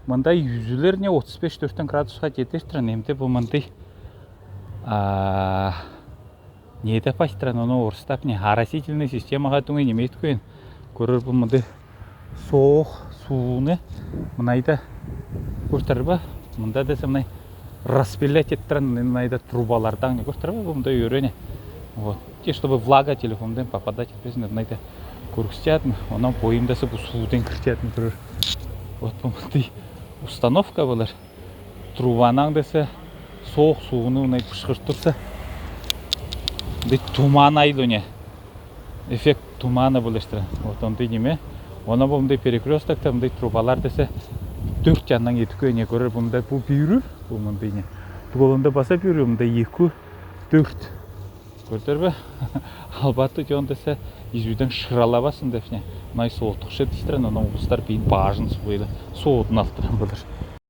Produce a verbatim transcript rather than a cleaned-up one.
Мындай юзюлер не отыз беш-тӧрттен градусха четер турган, немде бу мындай, а, не да пайтыран, оны орыстап не оросительный системаға туңай неме иткөйн. Көрер бу мындай соох сууны мынайда, көртер бе, мында десе мынай распылять еттірен, мынайда трубалардаң не көртер бе, бу мындай өріне. Вот. Те, чтобы влага телефонден попадать етпесин, мынайда көргістятын, онан пойымдасы бу сууден кіртятын көрер. Вот бу мындай установка болар. Трубанаң десе соох сууны мынай пышқыртып турса, мындай туман айлы не. Эффект тумана болар истер. Вот ондай неме. Онан бу мындай перекрёстокта мындай трубалар десе тӧрт яннаң иткөйн, не көрер бу мындай, бу бирі, бу мындай не. Туғалында баса бирі, мындай икі, тӧрт. Көртер бе? Албатты тион десе, изюден шыралабасын деп не. Мынай соотхыш ет истер, онан улустар бин бажын сууйлы соотын алтыран болар.